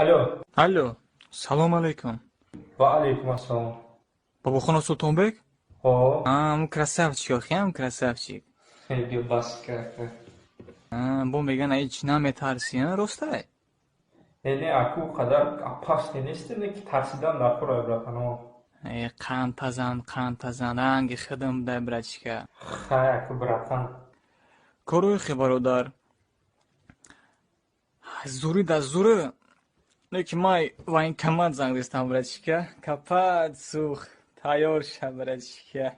Алло. Алло, салом алейкум. Ва алейкум ассалом. Бобохонов Султонбек? Ҳо. Ам красавчик, охи, ам красавчик. Биё, бас ка. Бо меган, ҳеҷ наметарсӣ, ростай? Не, не, аку, қадар опасный нестем, не ки тарсидан дархӯрай, братано. Э, қандтазан, қандтазан, ранги хидм дай, братишка. Хай, аку, братан. Корӯи хе, бародар. Зури да зури. Леки май военкомат занг зестам, братишка. Капат сух, тайёр ша, братишка.